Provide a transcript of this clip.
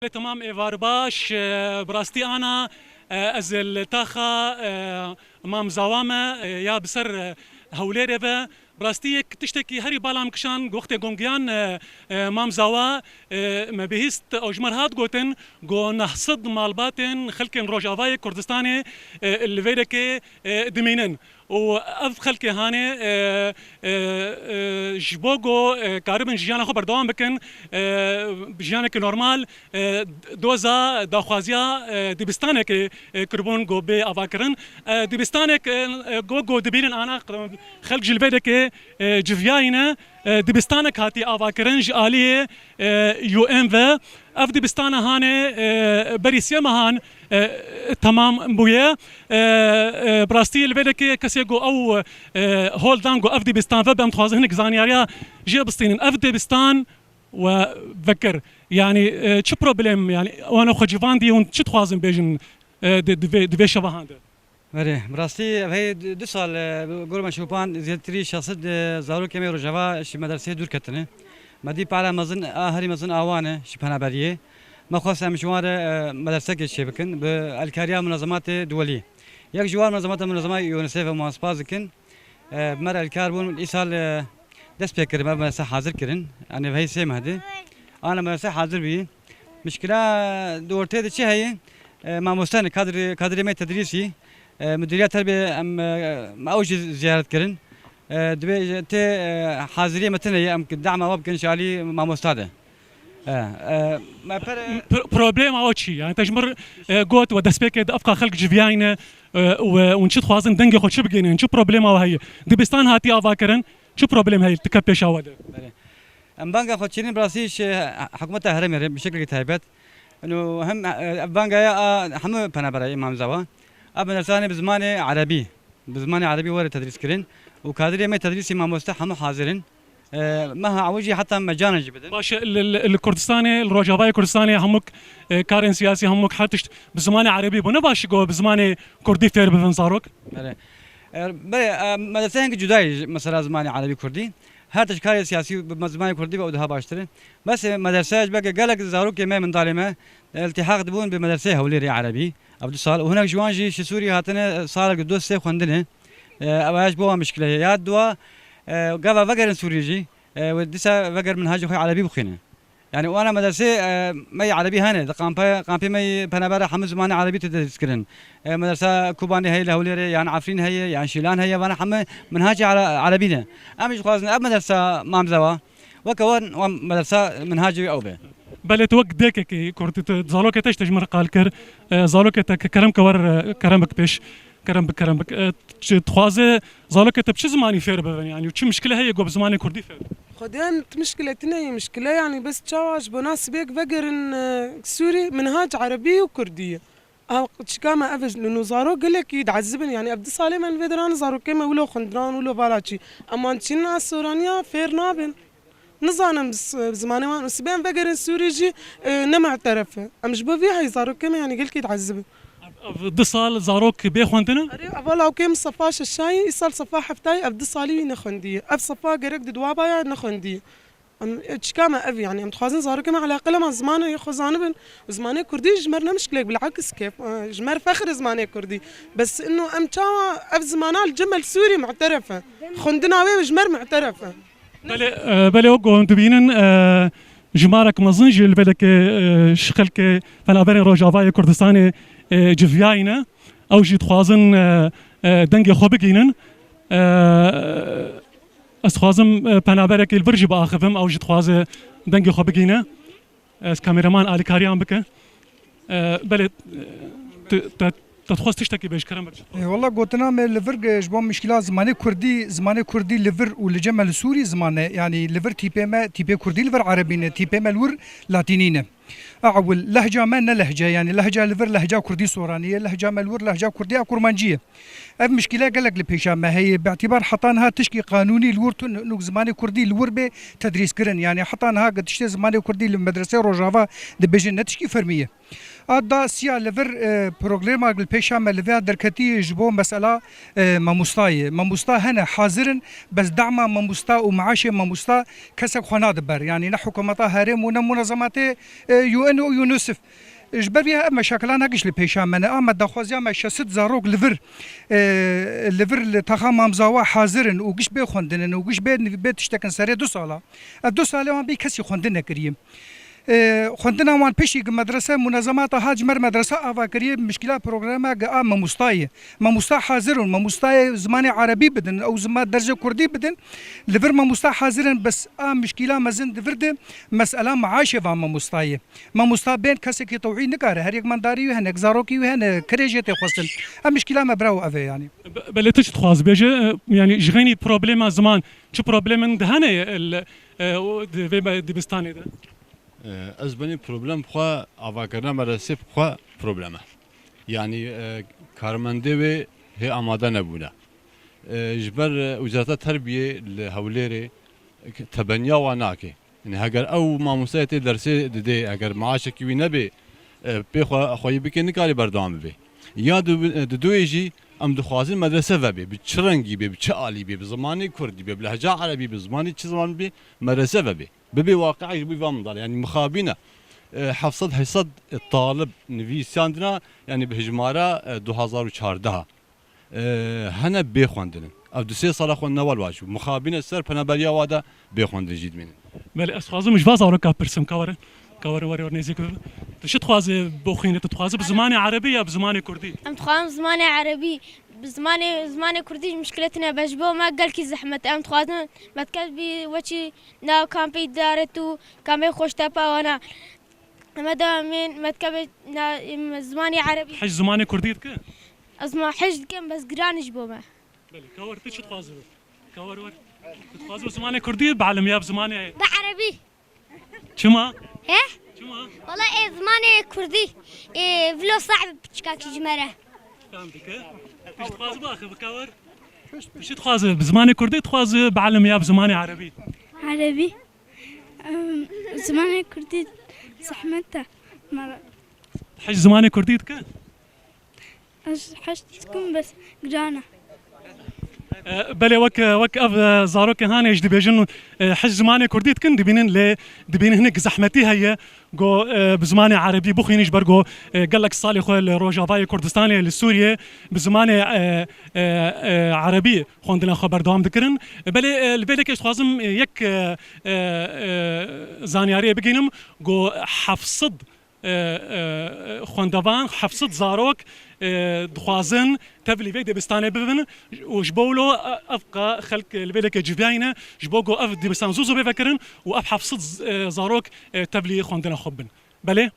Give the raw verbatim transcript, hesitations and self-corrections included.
Lê temam êvar baş, e, bi rastî ana, e, ez li taxa, e, Mam Zawa me, e, ya bi ser, e, Hewlêrê ve. Bi rastî yek tiştekî herî bala min kişand, ku wextê gon giyan, e, e, Mam Zawa, e, me bihîst, ew ji me re hat gotin, ku neh sed malbatên xelkên Rojavayê Kurdistanê, e, li vê dekê, e, dimînin. Û ev xelkê hanê, e, e, e, ji bo ku, e, karibin jiyana xwe berdewam bikin, e, jiyaneke normal, e, doza daxwaziya, e, dibistanekê, e, kiribûn ku bê avakirin. E, dibistanek, e, e, ku, ku dibînin ana xelk ji li vê dekê, e, civiyayî ne, e, dibistanek hatî avakirin ji aliyê, e, U N ve. Ev dibistana hanê, e, berî sê mehan, e, temam bûye. E, e, bi rastî li vê dekê kesê ku ew, e, hol dan ku ev dibistan vebe, em dixwazin hinek zanyariya jê bistînin. Ev dibistan we vekir. Yanî, e, çi problem, yanî wana xwe civandî hûn çi dixwazin bêjin, e, di, di vê, di vê şevehan de? Berê, bi rastî ev hey du, du sal, e, bi gor me şopan zêdetirî şeş sed, e, zarokê me Rojava ji medreseyê dûr ketine. Me dî pala mezin, a herî mezin a wan e ji penaberiyê. Me xwest em ji wan re, e, medresekê çêbikin bi alîkariya munezematê duwelî. Yek ji wan munezemata munezema UNICEF e, wan spas dikin. E, bi me re alîkar bûn, îsal, e, dest pê kirin, me medrese hazir kirin. Yanî vehî sê meh di. Ana medrese hazir bî. Mişkila di ortê de çi heye? E, mamoste ne, kadr-, kadrê me tedrîsî. E, müdiriya terbê em, e, me ew jî ziyaret kirin. E, dibê tê, e, haziriyê me tune ye, em dema we bikin ji alî mamosta de. E, e, me per, e, Pro-, problema o çi? Yani te ji mir, e, got we destpêkê de evqa xelk civiyayne, e, we hûn çi dixwazin dengê xwe çi bigihînin? Çi problema we heye? Dibistan hatiye avakirin, çi problem heye dike pêşa we de? Belê. Em banga xwe çênin bi rastî ji hikûmeta herêmê re bi şeklekî taybet. Ino hem, e, ev banga ya a hemû penaberayê Îmam Zawa. Ev medresanê bi zimanê erebî, bi zimanê erebî were tedrîs kirin û kadrê me tedrîsî mamoste hemû hazir in. E, meha ew jî heta mecanan jî bidin. Baş e, li, li, li Kurdistanê, li Rojavayê Kurdistanê hemûk, e, karên siyasî, hemûk her tişt bi zimanê erebî bûne, baş e ku bi zimanê kurdî fêr bibin zarok? Belê. E, belê, e, medreseyên ki cuda ye, mesela zimanê erebî kurdî. Her tişt karê siyasî bi zimanê kurdî ve ew daha baştir e. Bes, e, medrese ji belke gelek zarokê me, mindalê me, e, iltihaq dibûn bi medreseyê Hewlêrê erebî. Ev du sal. Û hinek ji wan jî ji Sûriyê hatine, e, salek du sê xwendine. E, ev ji bo wan mişkile ye. Ya dua, e, gava vegerin Sûriyê jî, e, we dîsa vegerin minhacê xwe erebî bixwînin. Yani wana medresê, e, me yê erebî hene. Di kampa-, kampê me yê penabera hemû zimanê erebî tê tedrîs kirin. E, medresa Kobanê heye li Hewlêrê, yan Efrîn heye, yan Şîlan heye, vana hemû minhacê ere-, erebî ne. Em jî dixwazin ev medresa Mamzewa, weke wan, wan medresa minhacê wî ew be. Belê tu wek dêkekî kurdî, tu zarokê te ji te ji min re qal kir, e, zarokê te ke kerem ke wer, e, kerem bik pêş, kerem bik, kerem bik. E, çi dixwaze zarokê te bi çi zimanî fêr bibin, yani çi mişkile heye ku bi zimanê kurdî fêr bibin? Xwedê em ti mişkile tine ye, mişkile yani bes çawa ji bona sibêk vegerin, e, Sûrî, minhac erebî û kurdî ye. Ew çika me ev e, li nûzaro gelekî diezibin, yani ev du salê me li vê deran zarokê me wilo xwendina wan wilo vala çî. Em wan çîn a soraniya fêr nabin. Nizanin bi s-, bi zimanê wan û sibê em vegerin Sûrî jî, e, ne mu'teref e. Em ji bo vî heyî zarokê me yani gelkî diezibin. Ev, ev du sal zarok bê xwendin e? Erê, ev lawkê min sefa şeşayî, îsal sefa heftayî, ev du salî wî nexwendiye. Ev sefa gerek di duwa baya nexwendiye. Em, e, çika me ev, yani, em dixwazin zarokê me eleqel ema zimanê xwe zanibin. Û zimanê kurdî ji me re ne mişkilek, bilakis kêf, e, ji me re fexr e zimanê kurdî. Bes ino em çawa ev zimana li cem el Sûrî mu'teref e. Xwendina wê ji me re mu'teref e. Belê, e, belê wek ku em dibînin, e, jimarek mezin jî li vê dekê, e, ji xelkê penaberên Rojavayê Kurdistanê, e, civiyayî ne. Ew jî dixwazin, e, e, dengê xwe bigihînin. E, Ez dixwazim, e, penaberekî li vir jî biaxivim, ew jî dixwaze dengê xwe bigihîne. Ez kameraman alîkariyan bike. E, belê, e, tu, te, te dixwest tiştekî bêj, kerem bik. E, wela gotina me li vir, e, ji bo mişkila zimanê kurdî, zimanê kurdî li vir û li cem me li Sûrî ziman e. Yanî li vir tîpê me, tîpê kurdî li vir erebî ne, tîpê me li wir latînî ne. A ewil, lehca me ne lehce, yanî lehca li vir lehca kurdî soranî ye, lehca me li wir lehca kurdî a kurmancî ye. Ev mişkîle gelek li pêşa me heye. Bi îtîbar heta niha tişkî qanûnî li wir tune, nûk zimanê kurdî li wir bê tedrîskirin. Yanî heta niha gi tiştê zimanê kurdî li medreseyê Rojava dibêjin ne tişkî fermî ye. A da siya li vir, e, problema li pêşa me li vê derketî ji bo mesela, e, mamostayê. Mamosta hene hazir in, bes dema mamosta û maaşê mamosta kesek xwe nadiber. Yanî ne hikûmeta herêm û ne munezematê, e, U N û UNICEF. Ji ber vê ev meşakilana giş li pêşa me ne. A me daxwaziya me şeş sed zarok li vir, e, li vir li taxa mamzawa hazir in û giş bê xwendin in û giş bê, bê tiştekin serê du sala. Ev du salê wan bî kesî xwendin nekiriye. E, xwendina wan pişî gi medrese munezemata hat ji mer medrese ava kiriye, mişkila programa gi a mamostayê. Mamosta hazir in, mamostayê zimanê erebî bidin, ew zima dersê kurdî bidin. Li vir mamosta hazir in, bes a mişkila mezin di vir de mesela maaşê van mamostayê. Mamosta bên kesekî tewhî nikare, her yek mandarî wî hene, zarokî wî hene, kirêjê tê xwestin. Em mişkila me bira ev e yanî. Be-, belê tu çi dixwaz bêje, e, yanî ji xeynî problema ziman, çi problemin di hene, e, l-, e, o di vê me-, dibistanê de? E, ez benî problem xwe, avakirina medresê xwe problem e. Yanî, e, karmendê wê hê amade nebûne. E, ji ber, e, Wezareta Terbiyê li Hewlêrê, e, tebeniya wan nake. Yanî heger ew mamostayê tê dersê didê, heger maaşekî wî nebê, e, pê xwe xweyî bike, nikarî berdewam bibe. Ya di, di duyê jî em dixwazin medrese vebe, bi çi rengî be, bi çi alî be, bi zimanê kurdî be, bi lehca erebî be, bi zimanê çi ziman be, medrese vebe. Bibe waqiek ji bo van mendal, yanî mixabîne, e, heft sed heyşt sed talib nivîsandina, yanî bi hejmara, e, du hazar û çardeh. E, hene bê xwendin in. Ev du sê sala xwendina wan li wan çû. Mixabîne ser penaberiya wan de bê xwendin jî dimînin. Belê, ez dixwazim ji van zaroka pirsim, ka were, ka were, were, were nêzîk bibe. Tu çi dixwazî boxînî? Tu dixwazî bi zimanê erebî ya bi zimanê kurdî? Em dixwazin zimanê erebî, bi zimanê, zimanê kurdî ji mişkile tune be, ji bo me gelkî zehmet e. Em dixwazin mektebî weçî nav kampê îdaret û kampê Xweştepe wana. Em ê dewamên mektebê na-, em, zimanê erebî. Hej zimanê kurdî dike? Ez ma hej dikim, bes giran e ji bo me. Belê, ka wer tu çi dixwazî? Ka wer wer. Tu dixwazî bi zimanê kurdî bielimiya bi zimanê... Bi erebî. Çima? He? Çima? Wala ê zimanê kurdî, ê, vilo saeb piçkakî ji me re. Fem dike. Tu çi dixwazî biaxivî, ka wer? Tu çi dixwazî? Bi zimanê kurdî dixwazî bielimiya bi zimanê erebî? Erebî. Em, zimanê kurdî zehmet e. Mara- Hej zimanê kurdî dike? Ez hej dikim, bes giran e. E, belê, wek, wek ev, e, zarokê hanê jî dibêjin, e, hej zimanê kurdî dikin, dibînin lê, dibînin hinek zehmetî heye, go, e, bi zimanê erebî bixwînin, ji ber go, e, gelek salê xwe li Rojavayê Kurdistanê, li Sûriyê, bi zimanê, e, e, e, erebî xwendina xwe berdewam dikirin. E, belê, e, li vê lekê ez dixwazim, e, yek, e, e, e, zanyariyê bigihînim, go heft sed, e, e, xwendevan, heft sed zarok, e, dixwazin tevlî vê dibistanê bibin û ji bo wilo, e, ev qa xelk li vê lekê civiyayî ne, ji bo go ev dibistan zû zû bê vekirin û ev heft sed z-, e, zarok, e, tevlî xwendina xwe bibin. Belê?